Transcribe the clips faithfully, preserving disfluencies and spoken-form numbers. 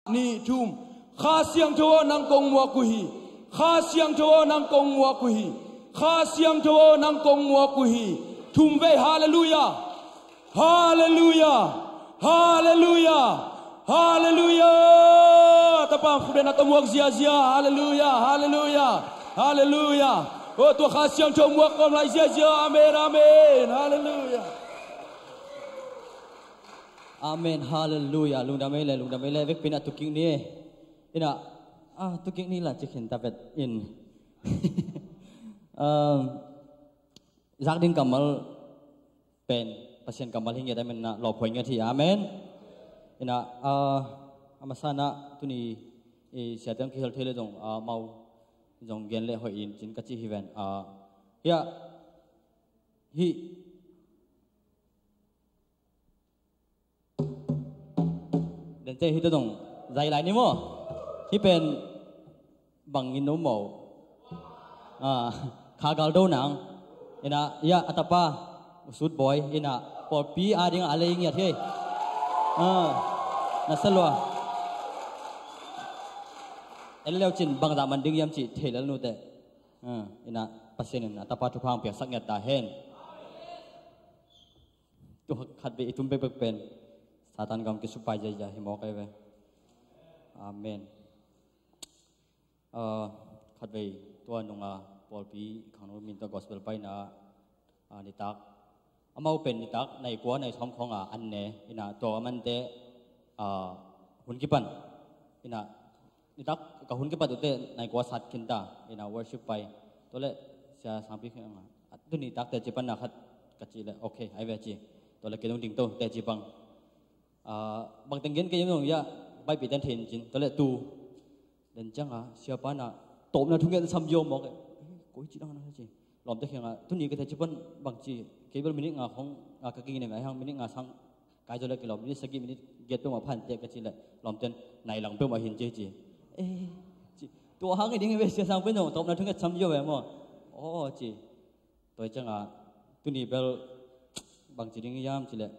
Nih, thum. Kha Siangtho aw, nang kong muak uh hi. Kha Siangtho aw, nang kong muak uh hi. Kha Siangtho aw, nang kong muak uh hi. Thum vei. Halleluiah. Halleluiah. Halleluiah. Halleluiah. Tapa, khut bengin a ka muak ziazia. Halleluiah. Halleluiah. Halleluiah. O, tua Kha Siangtho muak kawm lai ziazia. Amen. Amen. Halleluiah. Amen. Halleluiah. Lungdam ei le, lungdam ei le. Vekpi-in a tukik ni. Ina, ah, tukik ni la ci khin ta vet in. Um, zak ding kammal pen Pasian kammal hi ngiat a, amen, na lawphuai ngiat hi. Amen. Ina, ah, a masa-in tuni, eh, siate hong kihel thei le zong, ah, amau zong gen le hoih in cin ka ci hi ven. Ah, hia, hih Dente, hih tawh dong zai lai ni maw? Hih pen bang in om maw? Ah, kha gal do nang. Ina, ya, a tapa, Usut Bawi, ina, pawlpi a ding a lei ngiat hi. Ah, na sa lua. En leu cin bangzah man ding hiam cih thei lel nute. Ah, ina, Pasian in a tapa thupha hong piaksak ngiat ta hen. Tua khat vei i tum bekbek pen Satan gam kisupai ziazia hi mawk ei ve. Amen. Ah, khat vei tua nunga pawlpi khangno min tua gospel paina, ah, nitak. Amau pen nitak nai kua nai sawm khawnga an ne, ina tua a mante, ah, hun kipan. Ina nitak ka hun kipat uh teh nai kua sat khin ta, ina worship pai. Tua leh sia sangpi khin anga, "Tuni tak teci panna khat," ka cih leh, "Ok, ai ve," ci. Tua leh kei dong ding to, teci pang. Ah, bang teng gen kei dong ya, Baibel ten thei in cin. Tua leh tu den cianga siapa na tawpna thunget sam ziau mawk. "Eh, koi ci dang na," ci. Lawmte kiangah, "Tuni ka teci pan bang ci, kei bel minute nga khong, nga ka kingin ngai hang, minute nga sang kai zaw leh kilawm, minute sagih, minute giat peuhmah phan teh," ka cih leh lawmten, "Nai lang peuhmah hi in ci," ci. "Eh," ci. "Tua hang hi ding hi ve, sia sang pen zong tawpna thunget sam ziau ve maw?" "Aw," ci. Tua hi ciangah, "Tuni bel bang ci ding hiam?" ci leh,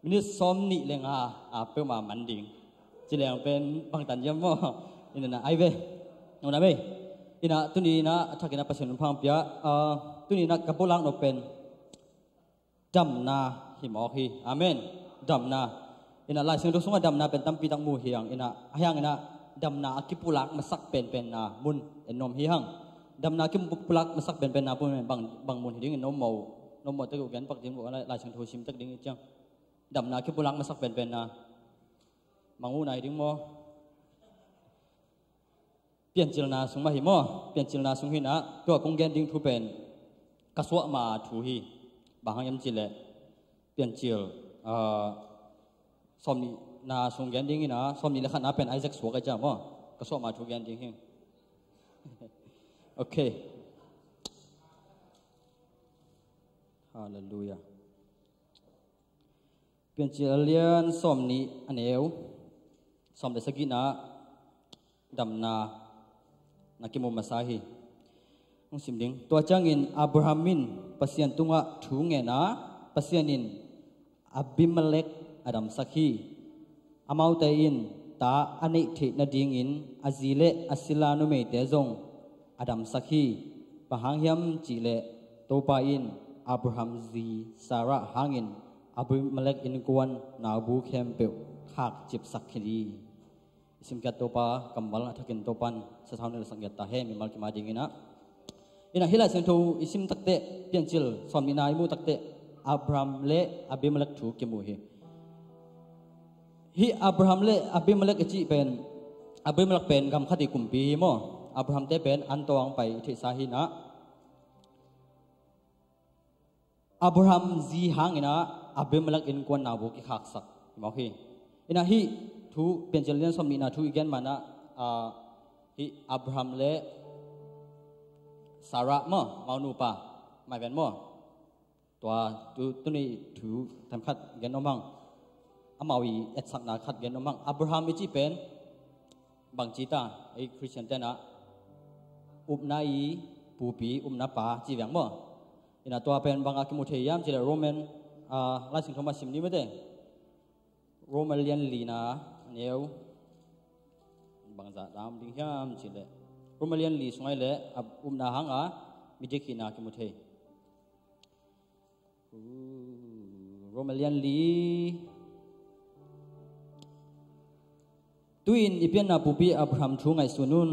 "Minute sawmnih leh nga a peuhmah man ding," ci leng pen bangtan hiam maw? Ina na ai ve. Nuna mei. Ina tuni ina a thakin a Pasian hong pia. Ah, tuni ina ka pulak nop pen damna hi mawk hi. Amen. Damna. Ina Lai Siangtho sungah damna pen tampi tak mu hi hang. Ina a hiang ina damna a kipulak masak penpenna mun en nuam hi hang. Damna a kipulak masak penpenna mun bang, bang mun hi ding in nuam maw, nuam maw tek uh gen pak ding uh, Lai Siangtho sim tek ding hi ciang. Damna a kipulak masak penpenna. Mang uh na hi ding maw? Piancilna sung mah hi maw? Piancilna sung hi ina, tua kong gen ding thu pen ka suahma thu hi. Bang hang hiam cih leh Piancil, ah, sawmnihna sung gen ding ina, sawmnih leh khatna pen Isaac suak a hi ciang maw? Ka suahma thu gen ding hi. Ok. Halleluiah. Piancil a lian sawmnih a neu sawm leh sagihna, damna na kimu masa hi. Hong sim ding. Tua ciangin Abraham in Pasian tungah thu ngen a, Pasian in Abimelek a damsak hi. Amaute in ta a neih theih nadingin a zi leh a sila numeite zong a damsak hi. Bang hang hiam cih leh Topa in Abraham zi Sarah hangin Abimelek innkuan naubu khempeuh khak cipsak khin hi. I simkhiat Topa kammal a thakin Topa'n sathau na sak ngiat ta hen, mimal kim a dingin ah. Ina hih Lai Siangtho i sim takteh, Piancil sawmnihna i muh takteh, Abraham leh Abimelek thu kimu hi. Hih Abraham leh Abimelek i cih pen, Abimelek pen gam khat i kumpi hi maw? Abraham te pen an tawh hong pai i theihsa hi ina, Abraham zi hang ina Abimelek innkuan naubu kikhaksak hi mawk hi. Ina hih thu, Piancil lian sawmnihna thu i gen ma ina, ah, hih Abraham leh Sarah maw, amau nupa, maiven maw? Tua tu, tuni thu themkhat gen om hang. Amau i etsakna khat gen om hang. Abraham i cih pen bangci ta, ei Khristian te na upna i pupi, upna pa ci veng maw? Ina tua pen bang a kimu thei hiam cih leh Roman, ah, Lai Siangtho mah sim ni mate. Roman lian lina Neu bangzah lam ding hiam cih leh Rom a lian li sungah leh a upna hanga midik hihna kimu thei. Rom a lian li. Tu-in i pianna pupi Abraham thu ngaihsun un.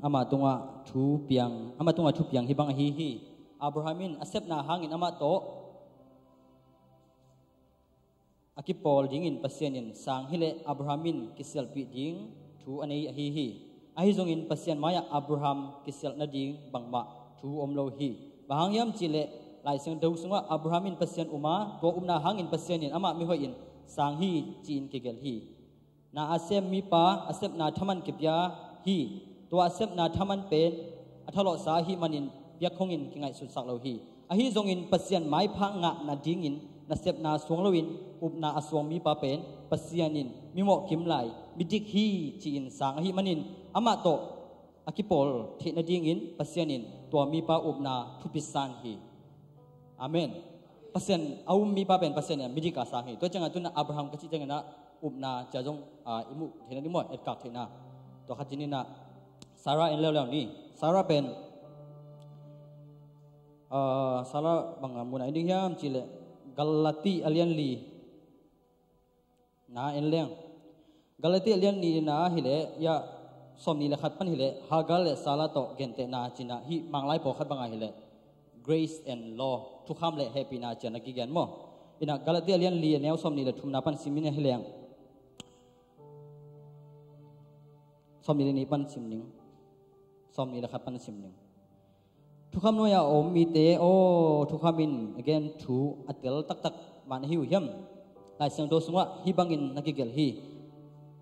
Amah tungah thu piang, amah tungah thu piang hih bang ahi hi. Abraham in a sepna hangin amah tawh a kipawl dingin Pasian in sang hileh Abraham in kisialhpih ding thu a nei ahi hi. Ahi zongin Pasian mai-ah Abraham kisialh nading bangmah thu om lo hi. Bang hang hiam cih leh Lai Siangtho sungah Abraham in Pasian um a, tua upna hangin Pasian in amah mihoih in sang hi ci-in kigelh hi. Na a sem mipa a sepna thaman kipia hi. Tua a sepna thaman pen a thalawhsa ahih manin piak khongin kingaihsutsak lo hi. Ahi zongin Pasian maipha ngah nadingin nasepna suang loin upna a suang mipa pen Pasian in mimawh kim lai, midik hi ci-in sang ahih manin amah tawh a kipawl theih nadingin Pasian in tua mipa upna thupi san hi. Amen. Pasian a um mipa pen Pasian in midik a sang hi. Tua ciangah tu-in Abraham ka cih ciangin ah upna cia zong, ah, i muh theihna ding maw, etkak theihna. Tua khat ci-in ah Sarah en leuleu ni. Sarah pen, ah, Sarah bang a mun ah en ding hiam cih leh Galati a lian li na en leng. Galati a lian li na hileh, ya, sawmnih le khat pan hileh Hagar le Sarah tawh gentehna ci-in ah hih Manglai pawlkhat banga hileh grace and law, thukham le hehpihna ci-in a kigen maw. In ah Galati a lian li a neu sawmnih le thumna pan sim in ah hileng. Sawmnih le nih pan sim ning. Sawmnih le khat pan sim ning. Thukham nuai-a a om mite aw, thukham in a gen thu a tel taktak mah na hi uh hiam? Lai Siangtho sungah hih bangin na kigelh hi.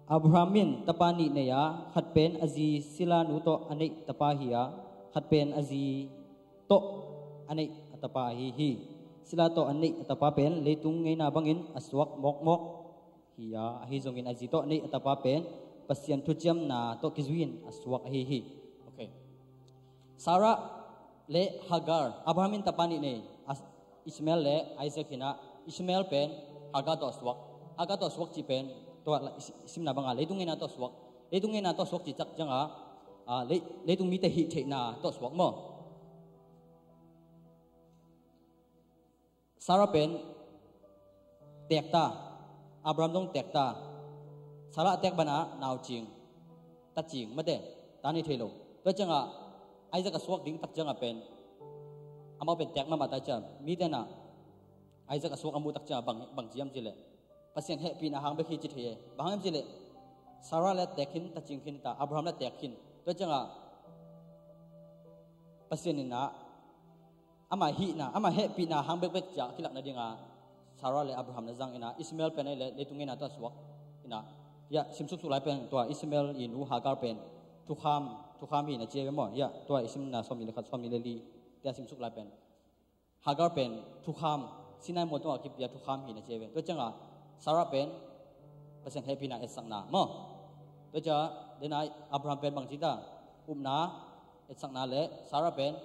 Abraham in tapa nih nei a, khat pen a zi Sila nu tawh a neih tapa hi a, khat pen a zi tawh a neih a tapa ahi hi. Sila tawh a neih a tapa pen leitung ngeina bangin a suak mawkmawk hi a, ahi zongin a zi tawh a neih a tapa pen Pasian thuciamna tawh kizui-in a suak ahi hi. Okay. Sarah le Hagar, Abraham in tapa nih nei, As-, Ishmael le Isaac hi-in ah, Ishmael pen Hagar tawh a suak. Hagar tawh a suak cih pen tua la-, i si-, i simna banga leitung ngeina tawh a suak. Leitung ngeina tawh a suak cih tak ciangah, ah, lei-, leitung mite hih theihna tawh a suak maw. Sarah pen teek ta, Abraham zong teek ta. Sarah a teek banah nau cing, ta cing, mate, ta nei thei lo. Tua ciangah Isaac a suak ding tak ciangah pen amau pen teek mahmah ta ciang, mite in ah Isaac a suak a muh tak ciangah bang, bang ci hiam cih leh Pasian hehpihna hang bek hi ci thei e. Bang hang hiam cih leh Sarah le teek khin, ta cing khin ta, Abraham le teek khin. Tua ciangah Pasian in ah amah hihna, amah hehpihna hang bekbek ciah kilak nadinga Sarah le Abraham na zang in ah, Ishmael pen ahih leh leitung ngeina tawh a suak in ah, ya, simsuksuk lai pen tua Ishmael i nu Hagar pen thukham, thukham hi na ci ve maw. Ya, tua i simna sawmnih le khat, sawmnih le li te a simsuk lai pen Hagar pen thukham, Sinai mual tungah kipia thukham hi na ci ve. Tua ciangah Sarah pen Pasian hehpihna etsakna maw. Tua ciangah dena Abraham pen bangci ta, upna etsakna le Sarah pen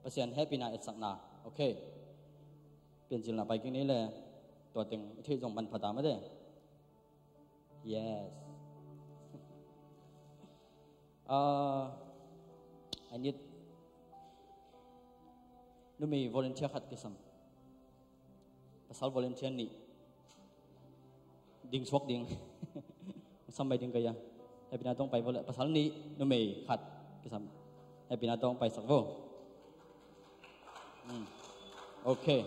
Pasian hehpihna etsakna. Okay. Piancilna pai kik ni le tua teng i theih zong manpha ta mate. Yes. Uh, I need numei volunteer khat kisam. Pasal volunteer nih. Ding suak ding. Sam mai ding kaya. Hehpihna tawh pai vo le. Pasal nih, numei khat kisam. Hehpihna tawh paisak vo. Hmm. Okay.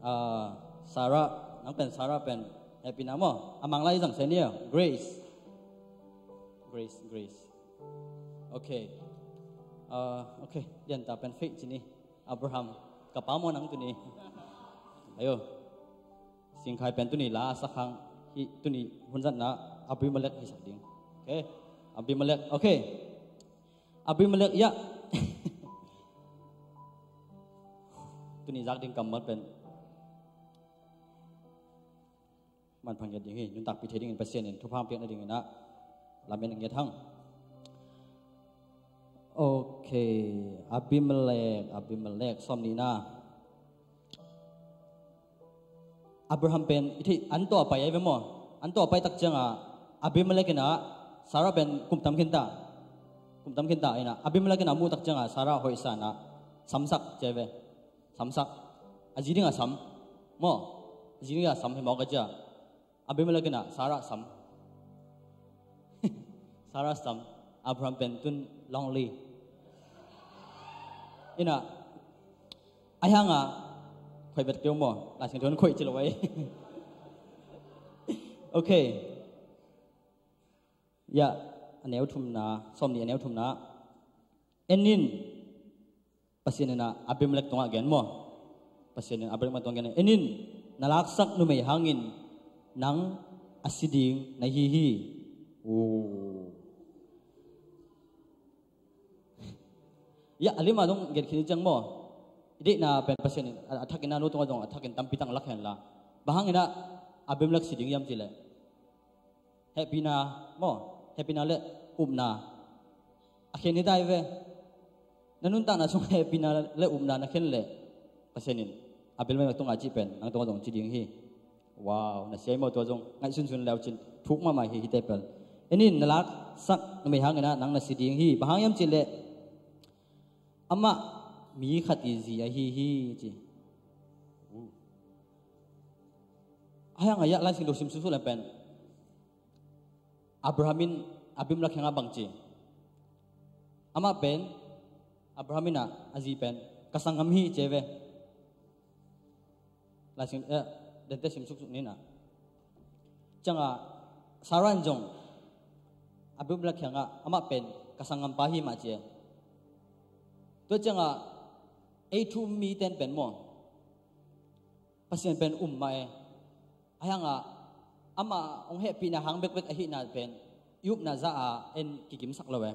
Ah, Sarah, nang pen Sarah pen hehpihna maw. A Manglai zang se ni a. Grace. Grace, Grace. Okay. Ah, okay. Lian ta pen faith ci ni. Abraham. Ka pa maw nang tuni. Ayo. Singkhai pen tuni la a sak hang hi, tuni hun zatna Abimelech hi sak ding. Okay. Abimelech. Okay. Abimelech, ya. Tuni zak ding kammal pen manpha ngiat ding hi, nuntakpih thei dingin Pasian in thupha piak nadingin ah lamen ngiat hang. Okay, Abimelech, Abimelech, sawmnihna. Abraham pen i theih an tawh a pai ahi ve maw? An tawh a pai tak ciangah Abimelek in ah Sarah pen kum tam khin ta. Kum tam khin ta in ah Abimelek in ah muh tak ciangah Sarah hoihsa in ah samsak ci ahi ve. Samsak. A zi dingah sam maw? A zi dingah sam hi mawk a cia. Abimelek in ah Sarah sam. Sarah sam. Abraham pen tun lonely. In ah a hiangah khoih bet keu maw? Lai Siangtho in khoih ci lo ei. Okay. Ya, a neu thumna, sawmnih a neu thumna. En in, Pasian in ah Abimelek tungah gen maw? Pasian in Abimelek tungah gen. En in, na laksak numei hangin nang a si ding na hi hi. Uh. Ya, a limah zong gen khin ciang maw? I deihna pen Pasian in a, a thakin a nu tungah zong a thakin tampi tak lak hen la. Bang hangin ah Abimelek si ding hiam cih leh? Hehpihna maw? Hehpihna le upna a khen hi ta hi ve. Na nuntakna sung hehpihna le upna na khen leh Pasian in Abimelek tungah cih pen nang tungah zong ci ding hi. Wow, na sia hi maw tua zong? Ngaihsunsun leu cin thuk mahmah hi hite pel. En in, na laksak numei hangin ah nang na si ding hi. Bang hang hiam cih leh amah mi khat i zi ahi hi ci. A hiangah ya Lai Siangtho sim suksuh le pen Abraham in Abimelek kiangah bang ci? Amah pen Abraham in ah a zi pen ka sanggam hi ci ve. Lai Siang, eh, dente sim suksuk ni in ah. Ciangah Sarah in zong Abimelek kiangah amah pen ka sanggampa hi mah ci e. Tua ciangah ei thu um mite in pen maw? Pasian pen um mah e. A hiangah amah hong hehpihna hang bekbek ahihna pen i upna zah a en kigimsak lo e.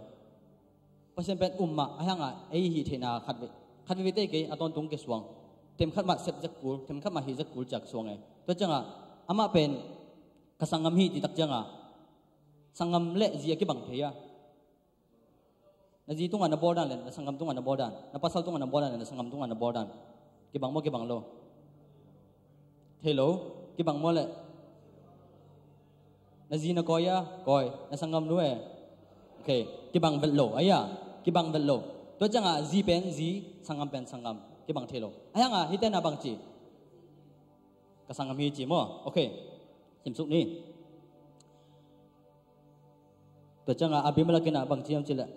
Pasian pen um mah a hiangah ei hih theihna khat ve, khat veve te kei a tawntung kisuang. Themkhat mah sep zek kul, themkhat mah hih zek kul ciak suang e. Tua ciangah amah pen ka sanggam hi cih tak ciangah sanggam le zi a kibang thei a. Na zi tungah na bawl dan le na sanggam tungah na bawl dan, na pasal tungah na bawl dan le na sanggam tungah na bawl dan kibang maw, kibang lo? Thei lo. Kibang maw le? Na zi na kawi a, kawi, na sanggam nu e. Okay, kibang vet lo, a ia, kibang vet lo. Tua ciangah zi pen zi, sanggam pen sanggam, kibang thei lo. A hiangah hihte na bang ci? Ka sanggam hi ci maw? Okay, simsuk ni. Tua ciangah Abimelek in ah bang ci hiam cih leh,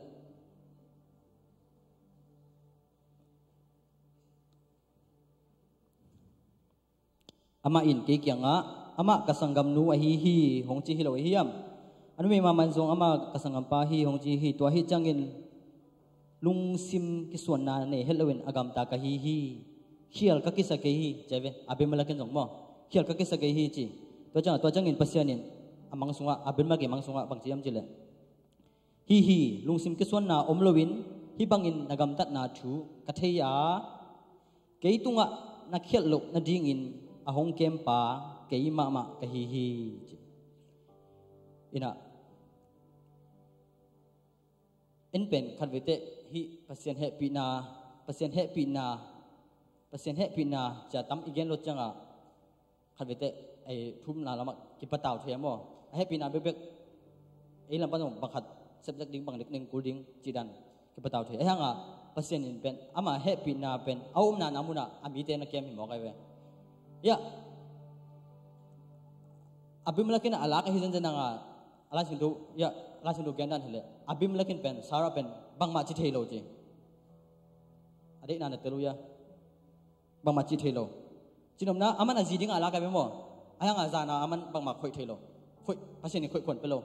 amah in kei kiangah amah ka sanggamnu ahi hi hong ci hi lo ahi hiam? A numei mahmah in zong amah ka sanggampa hi hong ci hi. Tua hi ciangin lungsim kisuanna nei het loin a gamta ka hi hi. Khial ka kisa kei hi ci ve. Abimelek in zong maw, khial ka kisa kei hi ci. Tua ciangah, tua ciangin Pasian in a mang sungah, Abimelek i mang sungah bang ci hiam cih leh, hi hi, lungsim kisuanna om loin hih bangin na gamtatna thu ka thei a, kei tungah na khialh loh nadingin a hong kempa kei mahmah ka hi hi ci. In ah en pen khat vete hih Pasian hehpihna, Pasian hehpihna, Pasian hehpihna cia tam i gen lo ciangah khat vete ei thumna lamah kipatau thei a maw? A hehpihna bekbek ei lam pan zong bang khat sep zek ding, bang dek ding, kul ding cih dan kipatau thei. A hiangah Pasian in pen ama hehpihna pen a omna na munah a mite na kem hi mawk ai ve. Ya, Abimelek in a lak ahi zenzen nanga a Lai Siangtho, ya, Lai Siangtho gen dan hileh Abimelek in pen Sarah pen bangmah ci thei lo ci. A deihna na tel uh ya. Bangmah ci thei lo. Cinopna aman a zi dingah a lak ai ve maw? A hiangah zana aman bangmah khoih thei lo. Khoih, Pasian in khoih khuan pe lo.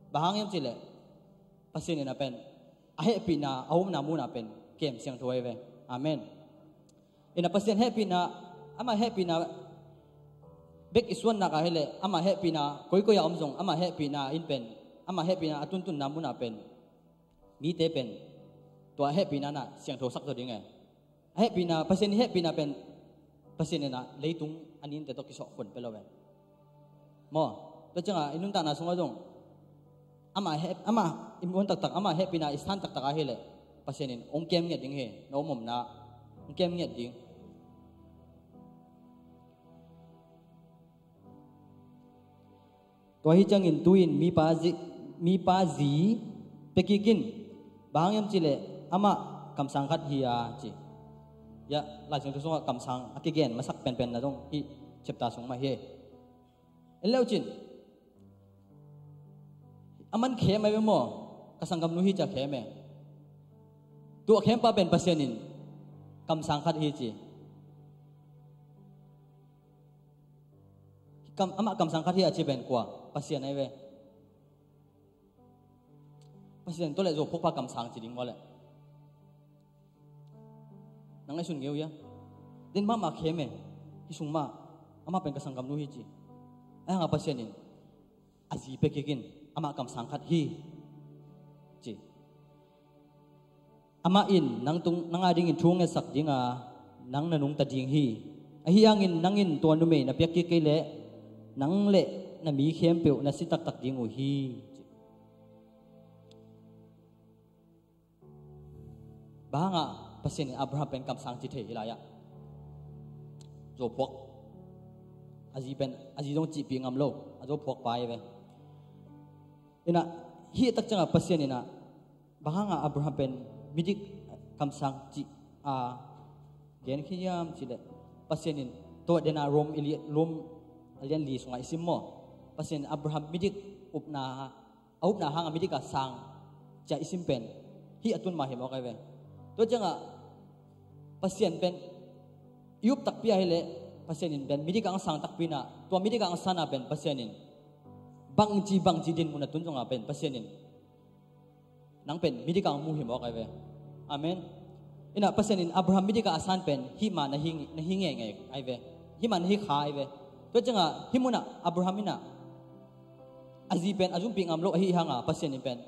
Bang hang hiam cih leh Pasian in a pen a hehpihna a omna munah pen kem siangtho ai ve. Amen. In a Pasian hehpihna, ama hehpihna bek i suan nak ah hileh ama hehpihna koikoi a om zong ama hehpihna in pen, ama hehpihna a tuntunna munah pen mite pen tua hehpihna na siangtho sak zaw ding e. A hehpihna, Pasian i hehpihna pen Pasian in a leitung a ninte tawh kisawh khun pe lo e. Maw, tua ciangah i nuntakna sungah zong ama heh, ama i muan taktak, ama hehpihna i san taktak ahileh Pasian in hong kem ngiat ding hi. Na om omna hong kem ngiat ding. Tua hi ciangin tu-in mipa zi, mipa zi pia kik in, bang hang hiam cih leh amah kamsang khat hi a ci. Ya, Lai Siangtho sungah kamsang a kigen masak penpen na zong hih chapter sung mah hi. En le uh cin, a man khem ahi ve maw, ka sanggamnu hi ci a khem e. Tua khempa pen Pasian in kamsang khat hi ci. Kam, amah kamsang khat hi a ci pen kua? Pasian ahi ve. Pasian tua leh zuau phuakpa kamsang ci ding maw leh? Nang ngaihsun ngei uh hia? Den mahmah khem e. Hih sung mah amah pen ka sanggamnu hi ci. Ahi hanga Pasian in a zi pia kik in, amah kamsang khat hi ci. Amah in nang tung, nang a dingin thu ngetsak ding a, nang na nungta ding hi. Ahi hangin nang in tua numei na piak kik kei leh nang le na mi khempeuh na si taktak ding uh hi. Bang hangah Pasian in Abraham pen kamsang ci thei hih lai-ah? Zuau phuak. A zi pen, a zi zong cihpih ngam lo, a zuau phuak pa hi ve. Inah, hih tak ciangah Pasian inah bang hangah Abraham pen midik kamsang cih a gen khin hiam cih leh, Pasian in tua dena Rom i lian, Rom a lian li sungah i sim maw? Pasian in Abraham midik upna, a upna hangah midik a sang ci a i sim pen hih a tun mah hi mawk ahi ve. Tua ciangah Pasian pen i up takpi a hi leh Pasian in pen midik a sang takpi inah, tua midik a sang a pen Pasian in bangci bangci dinmun a tun zongah pen Pasian in nang pen midik a mu hi mawk ahi ve. Amen. Inah Pasian in Abraham midik a san pen hih mah na hi, na hi ngeingei ahi ve. Hih mah na hi kha ahi ve. Tua ciangah hih munah Abraham inah a zi pen a zumpih ngam lo ahi hanga Pasian in pen,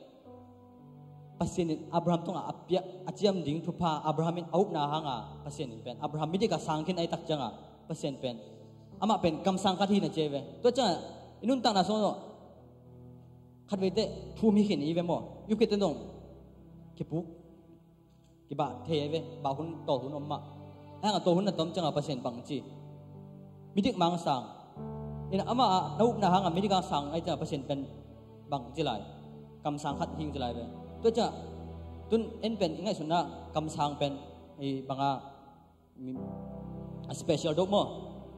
Pasian in Abraham tungah a piak, a ciam ding thupha Abraham in a upna hanga Pasian in pen Abraham midik a sang khin ahi tak ciangah Pasian pen amah pen kamsang khat hi na ci ahi ve. Tua ciangah i nuntakna sung khat veite thu mi khin i ve maw? I up khit teh dong kipuk, kibah thei ahi ve, bah hun, tawl hun om mah. Ahi hangah tawl hun na tom ciangah Pasian bang ci? Midik mang sang. Inah amah a na upna hangah midik a sang ahi ciangah Pasian pen bang ci lai? Kamsang khat hi ci lai ve. Tua ciangah tun en pen i ngaihsutna kamsang pen i banga mi, a special deuh maw?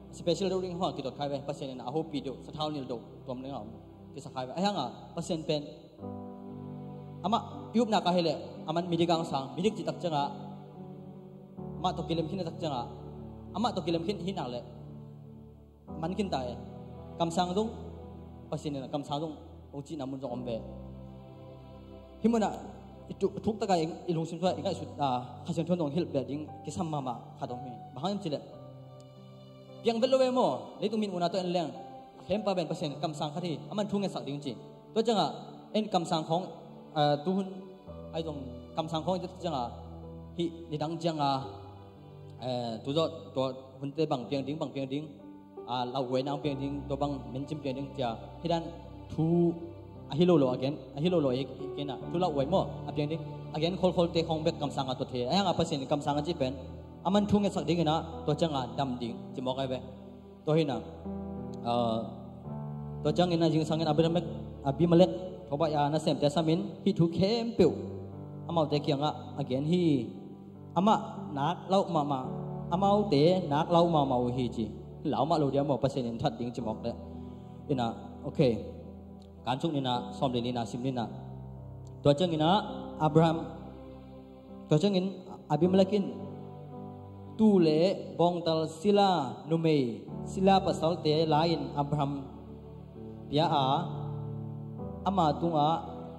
A special deuh ding hua kidot khai ve. Pasian in a hopih deuh, sathau nil deuh tuam ding a om kisa khai ve. Ahi hanga Pasian pen amah i upna ka hi leh a man midik a sang, midik cih tak ciangah amah tawh kilem khin a tak ciangah amah tawh kilem khin hi nak leh man khin ta e. Kamsang zong Pasian in kamsang zong hong cihna mun zong om ve. Hih munah i tu, thuk takah i, i lungsim sungah i ngaihsut a, Kha Siangtho in hong hilh beh ding kisam mahmah khat om hi. Bang hang hiam cih leh piang vet lo ve maw? Leitung mitmuhna tawh en leng a khempa pen Pasian kamsang khat hi, a man thu ngetsak ding ci. Tua ciangah en kamsang khawng, a, tuhun ahi zong kamsang khawng i tak ciangah hih nidang ciangah, eh, tu zawh tua hunte bang piang ding, bang piang ding, a, lauhuai nang piang ding, tua bang mencim piang ding cia hih dan thu a hi lo lo a gen, a hi lo lo a hi kei inah thu lauhuai maw a piang ding, a gen kholkholte khawng bek kamsang a tua thei. Ahi hangah Pasian in kamsang a cih pen a man thu ngetsak ding inah tua ciangah dam ding ci mawk ahi ve. Tua hi inah, ah, tua ciangin a zingsangin Abimelek, Abimelek Tobiah nasemte samin hih thu khempeuh amaute kiangah a gen hi. Amah nak lau mahmah, amaute nak lau mahmah uh hi ci. Lau mah lo dia maw, Pasian in that ding ci mawk leh. Inah, okay. Kan suk ni inah, sawm le li na sim ni inah. Tua ciangin ah Abraham, tua ciangin Abimelek in tuu le bawngtal sila numei, sila pasalte la-in Abraham pia a, ama tungah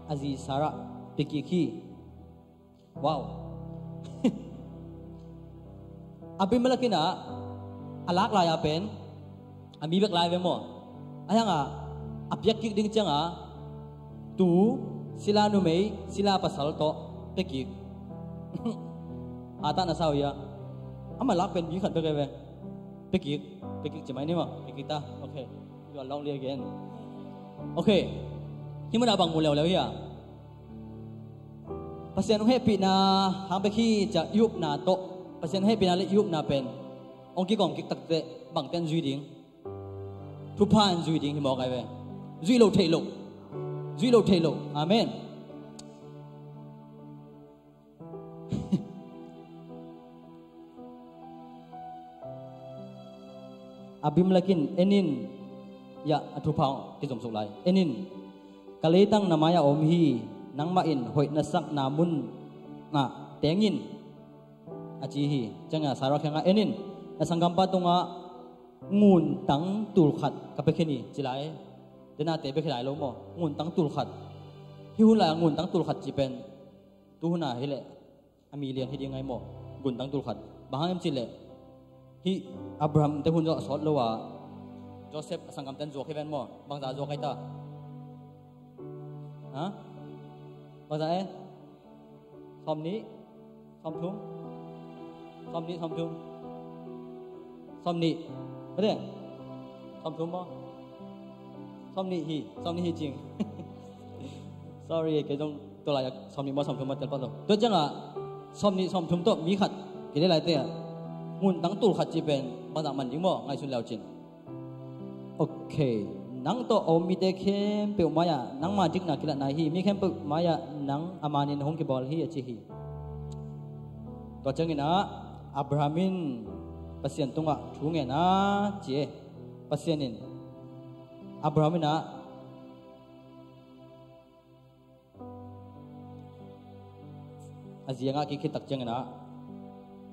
a zi Sarah pia kik hi. Wow. Abimelek in ah a lak lai-a pen a mi bek lai ve maw? Ahi hangah a piak kik ding ciangah tuu, sila numei, sila pasal tawh pia kik. Hatah na sa uh hia? Amah lak pen mi khat bek ve. Pia kik, pia kik ci mai ni maw? Pia kik ta. Okay. You are lonely again. Okay. Hih munah bang mu leuleu hia? Pasian hong hehpihna hang bek hi ci-a i upna tawh, Pasian hong hehpihna le i upna pen hong kigawm kik takteh bangte in zui ding? Thupha in zui ding hi mawk ahi ve. Zuih loh theih loh. Zuih loh theih loh. Amen. Abimelek in, "En in," a thupha kizom suk lai. "En in, ka leitang na mai-ah om hi. Nangmah in hoih na sakna munah teng in," a ci hi. Ciangin Sarah kiangah, "En in, na sanggampa tungah nguntang tul khat ka pia khin hi," ci lai. Denate pia khin lai lo maw? Nguntang tul khat. Hih hun lai-ah nguntang tul khat cih pen tu hun ah hi leh a million hi ding ngai maw? Nguntang tul khat. Bang hang hiam cih leh hih Abraham te hun zong a sawt lo a, Joseph a sanggamte'n zuak hi ven maw? Bangzah zuak ai ta? Ha? Bangzah e? Sawmnih, sawmthum, sawmnih, sawmthum, sawmnih. Mate, sawmthum maw? Sawmnih hi, sawmnih hi cing. Sorry, kei zong tua lai-ah sawmnih maw sawmthum maw tel pah lo. Tua ciangah sawmnih sawmthum tawh mi khat kei le laite ah nguntang tul khat cih pen bangzah man ding maw? Ngaihsun le uh cin. Ok. "Nang tawh a om mite khempeuh mai-ah nangma dikna kilatna hi. Mi khempeuh mai-ah nang a manin hong kibawl hi," a ci hi. Tua ciangin ah Abraham in Pasian tungah thu ngen a, ci e. Pasian in Abraham in ah a ziangah kik khit tak ciangin ah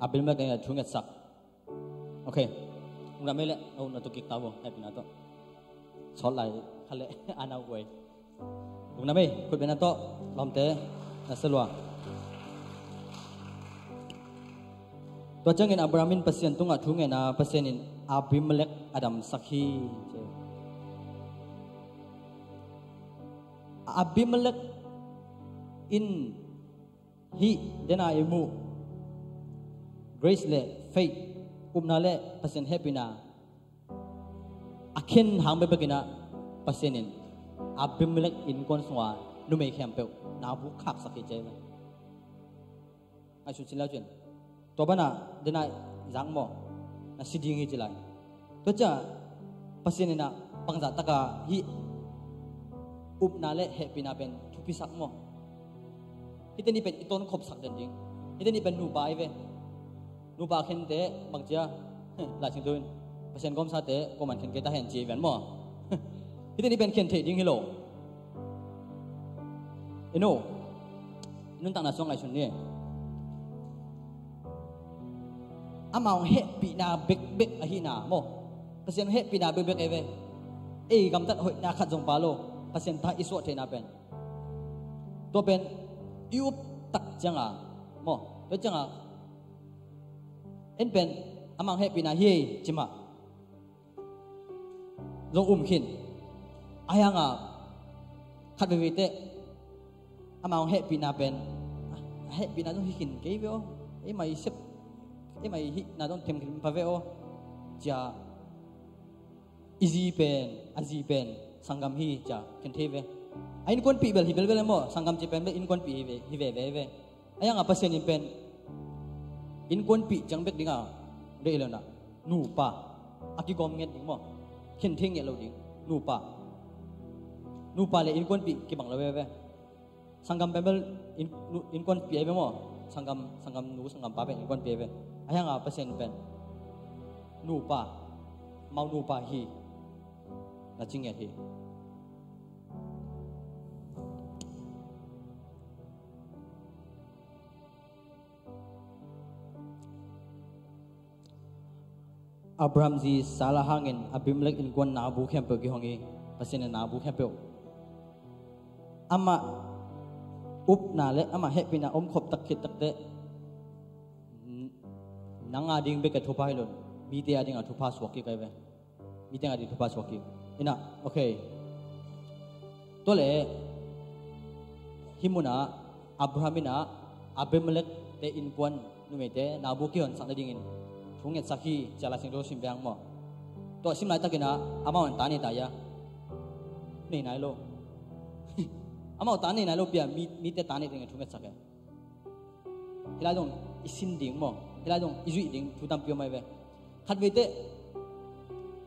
Abimelek in ah thu ngetsak. Ok. Lungdam ei leh, oh, na tuk kik ta uh, hehpihna tawh. Sawt lai kha leh a na guai. Lungdam ei, khutbetna tawh lawmte na sia lua. Tua ciangin Abraham in Pasian tungah thu ngen a, Pasian in Abimelek a damsak hi, ci. Abimelek in hih dena i muh grace le faith, upna le Pasian hehpihna a khen hang bekbek in ah Pasian in Abimelek innkuan sunga numei khempeuh na bu khaksak hi, ci hi. Ngaihsun cin lau cin. Tua banah dena zang maw, na si ding hi ci lai. Tua ciah Pasian in ah bangzah taka hih upna le hehpihna pen thupisak maw? Hihte nih pen i tawnkhopsak den ding. Hihte nih pen nupa ahi ve. Nupa khente bangcia Lai Siangtho in Pasian gawmsate kuaman khen kei ta hen ci hi ven maw? Hihte nih pen khen theih ding hi lo. I no, i nuntakna sung ngaihsun ni. Amau hehpihna bekbek ahihna maw? Pasian hehpihna bekbek ahi ve. Ei gamtat hoihna khat zong pha lo. Pasian tha i suah theihna pen, tua pen i up tak cianga maw? Tua cianga en pen amau hehpihna hi ei ci mah zong um khin. Ahi hanga khat veivei teh amau hehpihna pen, a hehpihna zong hi khin kei ve aw. Eimai sep, eimai hihna zong them khin pha ve aw, cia i zi pen, a zi pen sanggam hi cia khen thei ve. A innkuanpih bel hi belbel maw, sanggam ci pen bel innkuanpih hi ve, hi veve ve. Ahi hanga Pasian in pen innkuanpih ciang bek dinga deih lona nupa a kigawm nget ding maw? Khen thei nget lo ding. Nupa, nupa le innkuanpih kibang lo veve. Sanggam pen bel in, nu, innkuanpih ahi ve maw? Sanggam, sanggam nu sanggam pa pen innkuanpih ahi ve. Ahi hanga Pasian in pen nupa, amau nupa hi na ci nget hi. Abraham zi Sarah hangin Abimelek innkuan nabu khempeuh kihong hi. Pasian in nabu khempeuh amah upna le amah hehpihna om khop tak khit tak teh, nang a ding bek a thupha hi lo, mite a ding a thupha suak kik ahi ve. Mite a ding thupha suak kik. Ina, ok. Tua le hih munah Abraham in ah Abimelek te innkuan numeite nabu kihonsak nadingin thu ngetsak hi cia Lai Siangtho sim veng maw? Tua sim laitakin ah amau in ta nei ta ia? Nei nai lo. Amau ta nei nai lo pi a mi, mite ta nei dingin thu ngetsak e. Hih lai zong i sin ding maw? Hih lai zong i zuih ding thu tampi om ahi ve. Khat vei teh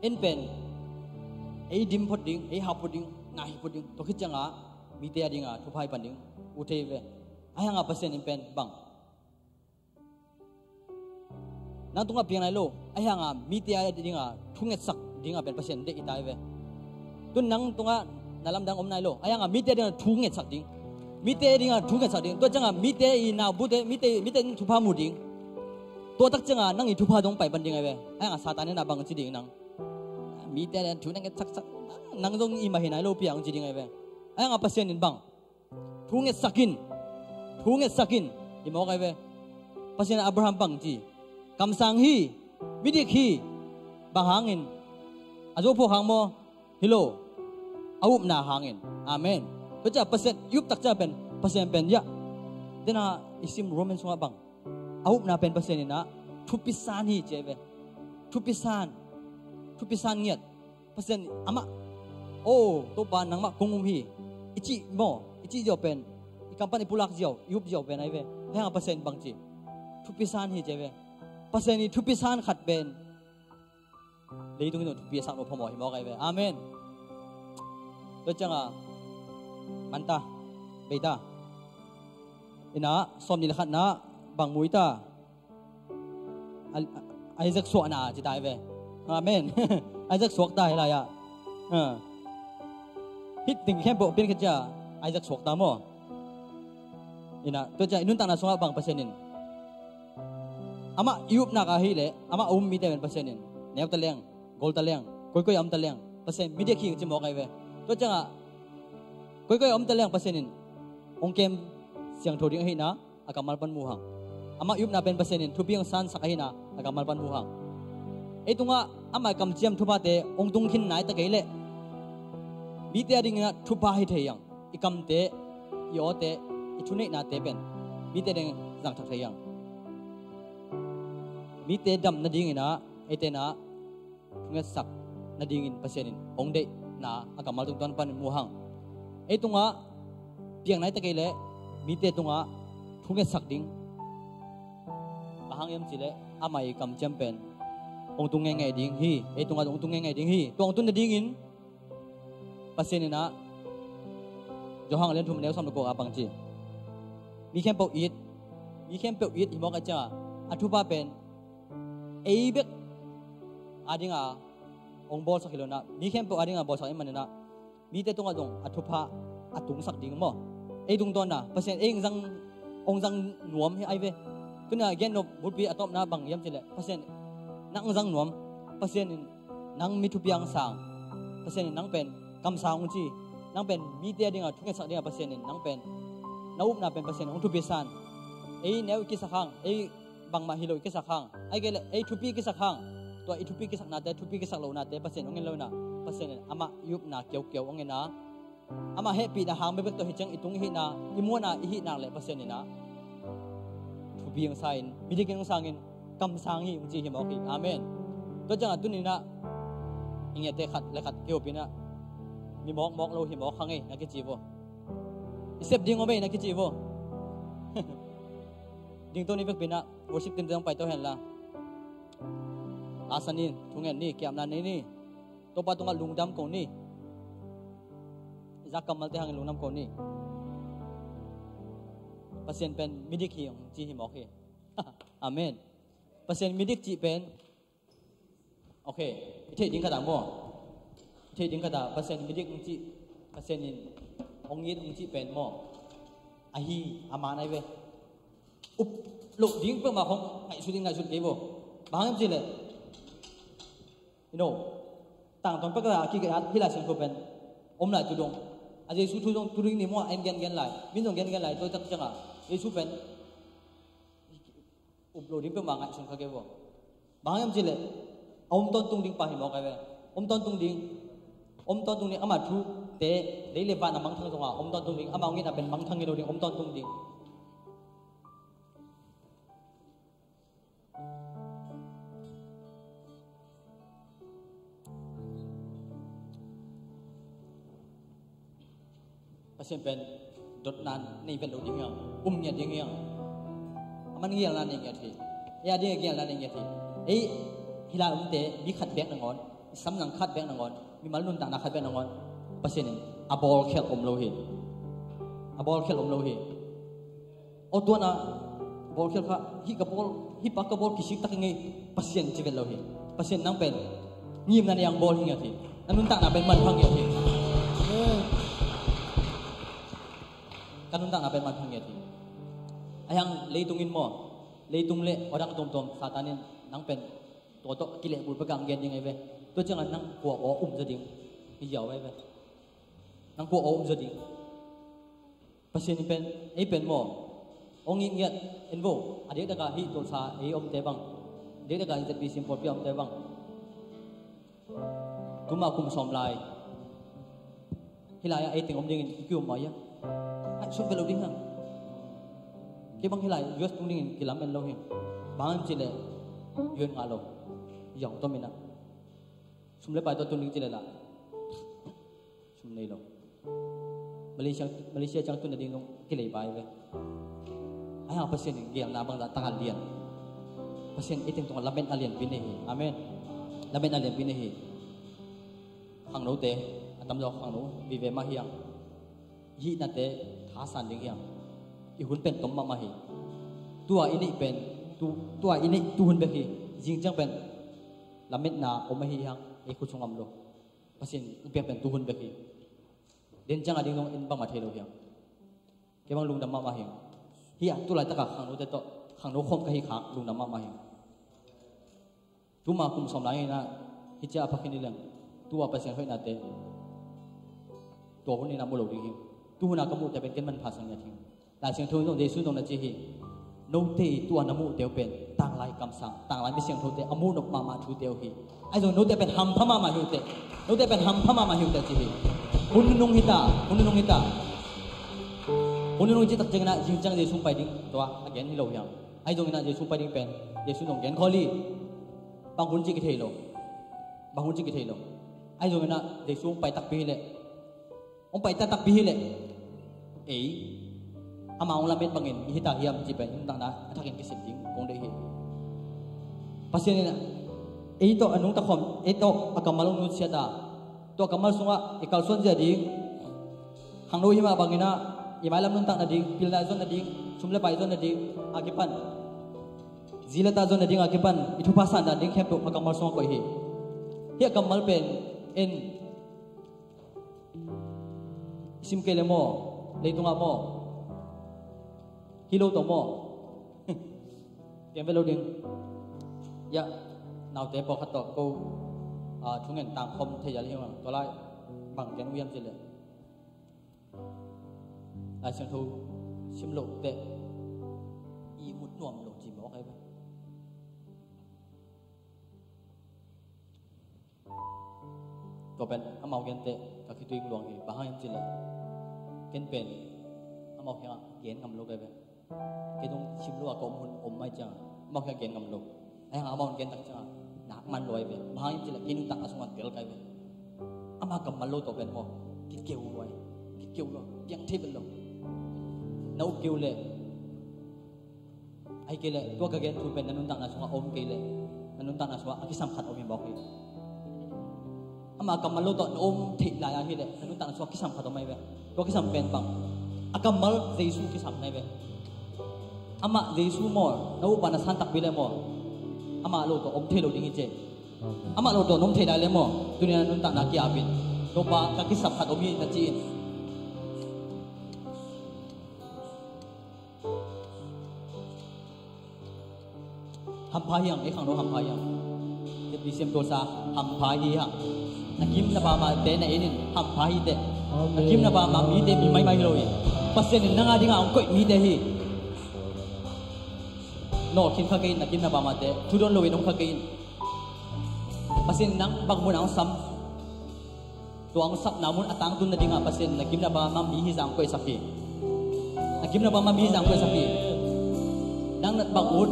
en pen ei dim phot ding, ei hau phot ding na hi phut ding. Tua khit ciangah mite a dingah thupha hi pan ding. U thei ve. Ahi hangah Pasian in pen bang, nang tungah piang nai lo, ahi hangah mite a dingah thu ngetsak dingah pen Pasian deih i tai ve. Tun nang tungah na lamdang om nai lo, ahi hangah mite a dingah thu ngetsak ding. Mite a dingah thu ngetsak ding. Tua ciangah mite i naubute, mite, mite in thupha mu ding. Tua tak ciangah nang i thupha dong pai pan ding ahi ve. Ahi hangah Satan in a bang ci ding nang. Mite a dingah thu nang ngetsak sak. Nang zong i mah hi nai lo piang ci ding ahi ve. Ahi hangah Pasian in bang, thu ngetsak in. Thu ngetsak in. Hi mawk ahi ve. Pasian Abraham bang ci. Kamsang hi. Midik hi. Bang hangin? A zuau phawk hang maw? Hi lo. A upna hangin. Amen. Tua ciah Pasian i up tak ciah pen, Pasian pen, ya. Dena i sim Roman sungah bang, a upna pen Pasian inah thupi san hi ci ahi ve. Thupi san. Thupi san ngiat. Pasian amah, o Topa, nangmah kong um hi, i cih maw, i cih ziau pen, i kam pan i pulak ziau, i up ziau pen ahi ve. Ahi hangah Pasian bang ci, thupi san hi ci ahi ve. Pasian i thupi san khat pen leitung in thupi a sak lo phamawh hi mawk ahi ve. Amen. Tua ciangah man ta, bei ta. Inah sawm nih le khatna bang mu i ta? Isaac suahna ci ta hi ve. Amen. Isaac suak ta hi lai-ah. Ha. Hih ting khempeuh pian khit ciah Isaac suak ta maw? Inah tua ciah i nuntakna sungah bang Pasian in, amah i upna ka hi leh amah a um mite pen Pasian in neu ta leng, gol ta leng, koikoi a om ta leng Pasian midik hi ci mawk ahi ve. Tua ciangah koikoi a om ta leng Pasian in hong kem siangtho ding ahihna a kammal pan mu hang. Amah i upna pen Pasian in thupi hong sansak ahihna a kammal pan mu hang. Ei tungah amah i kamciam thuphate hong tung khin nai ta kei leh mite a dinginah thupha hi thei hang. I kamte, i awte, i thuneihnate pen mite ding zangthak thei hang. Mite dam nadinginah eite inah thungetsak nadingin Pasian in hong deihna a kammal tungtawn panin mu hang. Ei tungah piang nai ta kei leh mite tungah thungetsak ding. Bang hang hiam cih leh amah i kamciam pen hong tung ngeingei ding hi. Ei tungah hong tung ngeingei ding hi. Tua hong tun nadingin Pasian inah Johan a lian thum a neu sawm le kua ah bang ci, mi khempeuh it, mi khempeuh it hi mawk a ciangah a thupha pen ei bek a dinga hong bawlsak hi lo inah, mi khempeuh a dinga bawlsak ahih maninah mite tungah zong a thupha a tungsak ding maw? Ei tungtawna Pasian ei hong zang, hong zang nuam hi ahi ve. Tuna gen nop bulpi a tawpna bang hiam cih leh Pasian nang hong zang nuam. Pasian in nang mi thupi hong sang. Pasian in nang pen kamsang hong ci. Nang pen mite a dinga thungetsak dinga Pasian in nang pen na upna pen Pasian in hong thupi san. Ei neu i kisak hang, ei bangmah hi lo i kisak hang, ahih kei leh ei thupi i kisak hang. Tua i thupi i kisaknate, thupi i kisak lohnate Pasian hong en lo inah, Pasian in amah i upna kiaukiau hong en a, amah hehpihna hang bekbek tawh hi ciang i tung i hihna, i muanna i hih nak leh Pasian inah thupi hong sa-in, midik in hong sangin, kamsang hi hong ci hi mawk hi. Amen. Tua ciangah tuninah i ngiate khat le khat kihopinah mi mawkmawk lo hi mawk hang ei na kici vo. I sep ding om ei na kici vo. Dingto ni vekpinah worship team te zong paito henla, a sa ni, thungen ni, kiamna nei ni. Topa tungah lungdam ko ni. I zak kammalte hangin lungdam ko ni. Pasian pen midik hi hong ci hi mawk hi. Amen. Pasian midik cih pen, okay, i theih ding khat ah maw? I theih ding khat ah Pasian midik hong cih, Pasian in hong it hong cih pen maw? Ahi a man ahi ve. Up loh ding peuhmah khong ngaihsut ding ngaihsut kei vo. Bang hang hiam cih leh, you know, tangtawn pek la a kikei at hih Lai Siangtho pen om lai tu dong. A Jesu thu zong tu ding ni maw, a en gengen lai, min zong gengen lai, tua tak ciangah Jesu pen up loh ding peuhmah ngaihsun kha kei vo. Bang hang hiam cih leh a om tawntung ding pa hi mawk ahi ve. Om tawntung ding, om tawntung ding, ama thute lei le van a mangthang zonga om tawntung ding, ama hong itna pen mangthang ngei lo ding, om tawntung ding. Pasian pen dotna nei vet lo ding hi hang, um ngiat ding hi hang. A man gialna nei ngiat hi. Ei a ding a gialna nei ngiat hi. Ei hih lai omte mi khat bek nangawn, i samzang khat bek nangawn, mimal nuntakna khat bek nangawn Pasian in A bawlkhialh om lo hi. A bawlkhialh om lo hi. Aw, tuana bawlkhialh kha, hih ka bawl, hih pa ka bawl kisik tak hi ngei, Pasian ci vet lo hi. Pasian nang pen ngimna nei-a bawl hi ngiat hi. Na nuntakna pen manpha ngiat hi. Ka nuntakna pen manpha ngiat hi. Ahi hang leitung in maw, leitung le aw dang tuamtuam Satan in nang pen tua tawh kilehbulh bek a gen ding ahi ve. Tua ciangin nang kua aw um zaw ding hi ziau ahi ve. Nang kua aw um zaw ding. Pasian in pen, ei pen maw, aw ngitngiat en vo, a dekdek a hih tawlsa ei omte bang, dekdek a ZBC pawlpi a omte bang, tuma kum sawm lai, hih lai-ah ei teng om dingin i ki-um mah hiam? Ai, sum ve lo ding hang. Kei bang hih lai US tung dingin kilamen lo hi. Bang hang hiam cih leh UN ngah lo. Zong tom in ah, sum le pai tawh tun ding cih leh lah, sum nei lo. Malaysia, Malaysia ciang tun nading zong kilei pai ve. Ahi hang Pasian in geelna bangzah tak a lian. Pasian in ei teng tungah lametna lianpi nei hi. Amen. Lametna lianpi nei hi. Khangnote, a tamzaw khangno vive mah hi hang. Hihnate thasan ding hi hang. I hun pen tom mahmah hi. Tua i neih pen, tu, tua i neih tuhun bek hi. Zing ciang pen lametna om ahi hang, ei khut sung om lo. Pasian in piak pen tuhun bek hi. Den ciang a ding zong en bangmah thei lo hi hang. Kei bang lungdam mahmah hi hang. Hih ah tu laitak a khangnote tawh, khangno khawm ka hi khak lungdam mahmah hi hang. Tuma kum sawm lai in ah, hih ciang a pha khin hi leng, tua Pasian hoihnate tua hun in ah mu lo ding hi. Tu hun a ka muhte pen ken manpha sa ngiat hi. Lai Siangtho in zong, Jesu in zong na ci hi. Note tua na muhte uh pen tanglai kamsang, tanglai mi siangthote a muh nop mahmah thute uh hi. Ahi zong note pen hampha mahmah hi uh teh. Note pen hampha mahmah hi uh teh ci hi. Hun nunung hi ta, hun nunung hi ta. Hun nunung hi cih tak ciangin ah zing ciang Jesu hong pai ding tua a gen hi lo hi hang. Ahi zongin ah Jesu hong pai ding pen Jesu in zong gen khol hi. Bang hun cih kithei lo. Bang hun cih kithei lo. Ahi zongin ah Jesu hong pai takpi hi leh, hong pai takpi hi leh, ei, ama hong lamet bangin i hi ta hiam cih pen i nuntakna a thakin kisep ding kong deih hi. Pasian in ei tawh a nungta khawm, ei tawh a kammal hong nusiat a, tua kammal sungah i kalsuan zia ding, khangno i hih mah bangin ah i mailam nuntak nading, pilna i zon nading, sum le pai i zon nading a kipan, zi le ta zon nading a kipan i thupha san dan ding khempeuh a kammal sungah koih hi. Hih a kammal pen en sim kei le maw, leitungah maw, hi lo tawh maw? Gen ve lo ding. Ya, naute pawlkhat tawh ko, ah, thungen tangkhawm thei a le hi ung a, tua lai bang gen uh hiam cih leh, Lai Siangtho sim loh teh ihmut nuam lo ci mawk ahi ve. Tua pen amau gente ka khitui luang hi, bang hang hiam cih leh ken pen amau kiangah gen ngam lo ka hi ve. Kei zong sim lo a ka om hun om mai ciangah amau kiangah gen ngam lo. Ahi hang amau gen tak ciangah nak man lo ahi ve. Bang hang hiam cih leh kei nuntakna sungah tel ka hi ve. Ama kammal lo tawh pen maw, kikeu lo ahi, kikeu lo, piang thei vet lo. Na up keu leh, ahih kei leh tua ka gen thu pen na nuntakna sungah a om kei leh, na nuntakna sungah a kisam khat om hi mawk hi. Ama kammal lo tawh na om theih lai ahih leh na nuntakna sungah kisam khat om ahi ve. Tua kisam pen bang? A kammal Jesu kisam na hi ve. Amah Jesu maw, na upna na san takpi leh maw, amah lo tawh om thei lo ding hi ci. Amah lo tawh na om thei lai leh maw, tuni-in na nuntakna ki-ap in, Topa, ka kisam khat om hi na ci in. Hampha hi hang, ei khangno hampha hi hang. ZBC tualsa hampha hi hang. Na kim na pam a te na en in, hampha hi teh. Na kim na pam a mite mi maimai hi lo hi. Pasian in nang a dingin hong koih mite hi. Nawlkhin kha kei in, na kim na pam a te. Thu dawn loin om kha kei in. Pasian in nang bang mun ah hong sam, tua hong sapna mun a tangtun nadingin Pasian in na kim na pam a mi hi zah hong koihsak hi. Na kim na pam a mi hi zah hong koihsak hi. Nang na bang ut,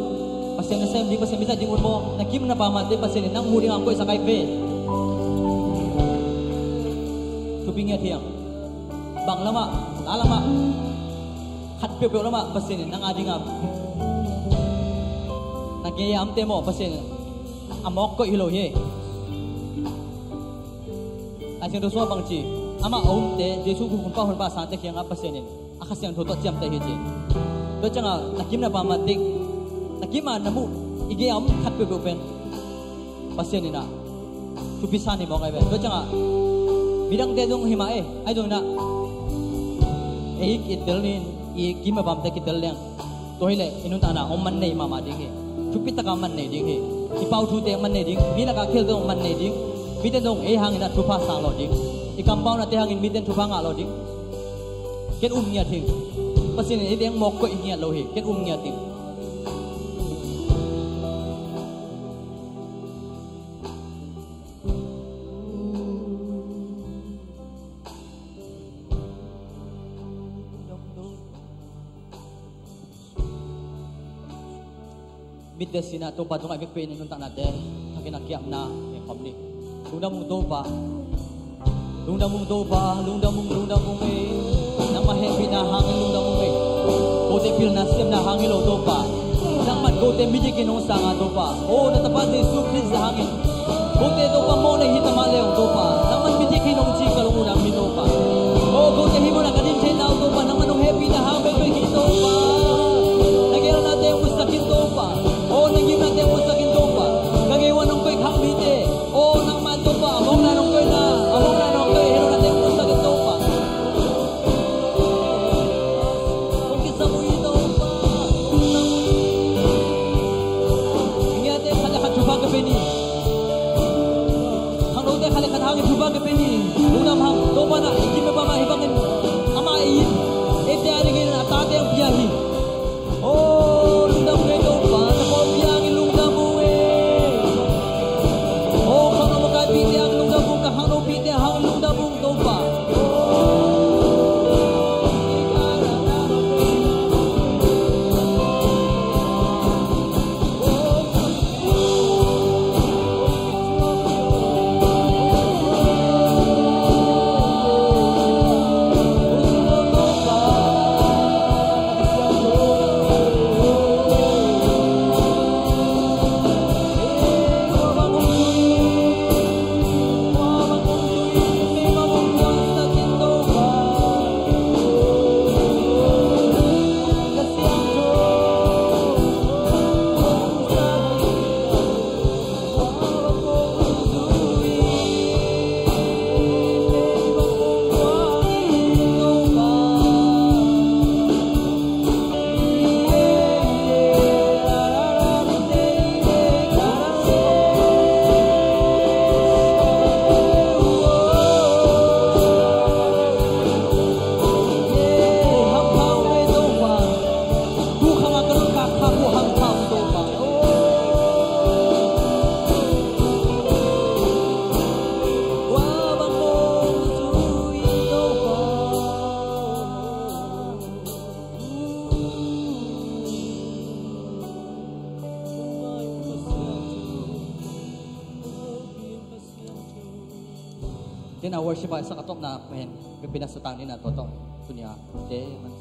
Pasian nasem ding, Pasian mizat ding ut maw? Na kim na pam a te Pasian in nang mu dingin hong koihsak ahi ve. Thupi ngiat hi hang. Bang lamah, la lamah, khat peuhpeuh lamah Pasian in nang a dingin, na gei a omte maw, Pasian in a mawk koih hi lo hi. Lai Siangtho sungah bang ci? Amah a umte, Jesu Khristian Honpa Sangte kiangah Pasian in a Kha Siangtho tawh ciamteh hi ci. Tua ciangah na kim na pam a dik, na kim a na muh i gei a om khat peuhpeuh pen Pasian in ah thupi sa ni mawk ai ve. Tua ciangah midangte zong hi mah e, ahi zongin ah ei kitel ni, i kim a pamte kitel leng, tua hileh i nuntakna hong man nei mahmah ding hi. Thupi taka man nei ding hi. I pau thute man nei ding, mi lakah khialte hong man nei ding. Mite zong ei hangin ah thupha sang lo ding. I kampaunate hangin mite in thupha ngah lo ding. Ken um ngiat hi. Pasian in ei teng mawk koih ngiat lo hi. Ken um ngiat hi. Mitte sinah Topa tungah i vekpi in i nuntaknate thakin a kiapna e khawm ni. Lungdam ung Topa. Lungdam ung Topa, lungdam ung, lungdam ung e. Nangmah hehpihna hangin lungdam ung e. Kote pilna siamna hang hi lo Topa. Nangmah kote midik in hong sang a Topa. O na Tapa Jesu Khrist hangin kote Topa mawh nei hi ta mah leng Topa, nangman midik hi nong ci ka lungdam hi Topa. O kote hih munah ka ding theihna uh Topa, nangman nong hehpihna hang bekbek hi Topa. Na geelnate hong musak in Topa. O na ngimnate hong musak in Topa. Ka gei uah nong koih khak mite, o nangmah Topa, a mawkna nong koihna, a mawkna nong koih hi lo nate hong musak in Topa. Hong kisam uh hi Topa. Ngiate khat le khat thupha ka pe ni. Khangnote khat le khat hangin thupha ka pe ni. Lungdam hang Topa na i kim a pam a hi bangin amah ei in, eite a dingin a tate hong pia hi. O lungdam ung e Topa, na pawlpi hangin lungdam ung e. O khangno makaipite hangin lungdam ung, ka khangnopite hangin lungdam ung Topa. Tena worship a i sak a tawpna pen, pepina satang nina tawh tawh tunia te man.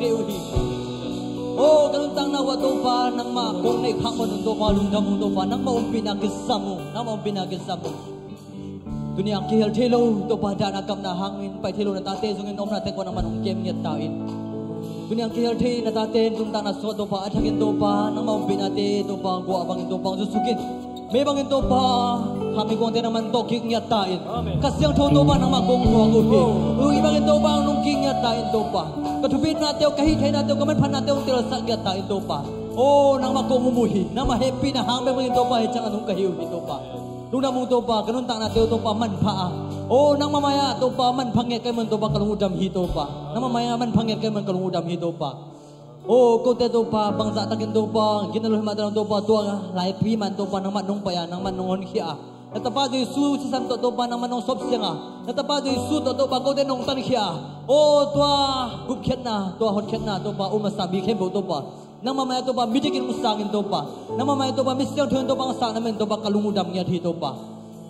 Kei uh hi. Oh, ka nuntakna uh ah Topa, nangmah kong neih khak man un Topa, lungdam ung Topa, nangmah ompihna kisam ung, nangmah ompihna kisam ung. Tuni a kihel thei lo Topa, dahna kapna hangin pai thei lo na tate zongin omna teng kong nangman hong kem ngiat ta in. Tuni a kihel thei na tate nuntakna sungah Topa, a thakin Topa, nangmah ompihnate Topa, guah bangin Topa, hong zusukin. Mei bangin Topa, kha meikuangte nangman tawh kik ngiat ta in. Amen. Kha Siangtho Topa, nangmah kong huak uh hi. Ui bangin Topa, nung kik ngiat ta in Topa. Ka thupitnate uh, ka hih theihnate uh, ka manphatnate uh, hong telsak ngiat ta in Topa. Oh, nangmah kong um uh hi. Nangmah hehpihna hang bek bangin Topa, hih ciang a nung ka hi uh hi Topa. Lungdam ung Topa, ka nuntaknate uh Topa manpha a. Oh, nangmah mai-ah Topa manpha ngiat ka hih man Topa, ka lung uh dam hi Topa. Nangmah mai-ah manpha ngiat ka hih man ka lung uh dam hi Topa. Oh, kote Topa, bangzah takin Topa, gitna lungsim ah Topa, tua laipi man Topa, nangmah nong pai a, nangmah nong honkhia a. Na tapa Jesu sisan tawh Topa, nangmah nong sawpsiang a. Na tapa Jesu tawh Topa, kote nong tankhia a. Oh, tua gupkhiatna, tua hotkhiatna Topa, um a sa mi khempeuh Topa, nangmah mai-ah Topa, midik in hong sang in Topa. Nangmah mai-ah Topa, mi siangtho in Topa, hong sang na man Topa, ka lung uh dam ngiat hi Topa.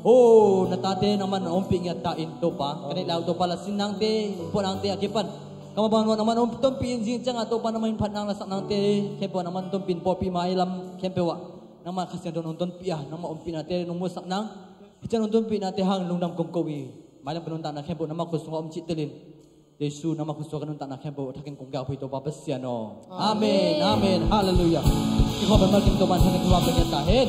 Oh, na tate nangman ompih ngiat ta in Topa. Ka neih lai uh Topa, la sin nangte, puah nangte a kipan, ka mabang nuam nangman om tonpih in, zing ciangah Topa, nangman phat nang la sak nangte khempeuh nangman tonpih in, pawlpi mai lam khempeuh ah nangmah Kha Siangtho nong tonpih a, nangmah ompihnate nong musak nang. Hih ciang nong tonpihnate hang lungdam kong ko hi. Mailam ka nuntakna khempeuh nangmah khut sungah om cih telin, Jesu nangmah khut sungah ka nuntakna khempeuh a thakin kong gelh hi Topa Pasian aw. Amen. Amen. Halleluiah. Kikhop pen mal kim Topa, thakin Topa pen ngiat ta hen.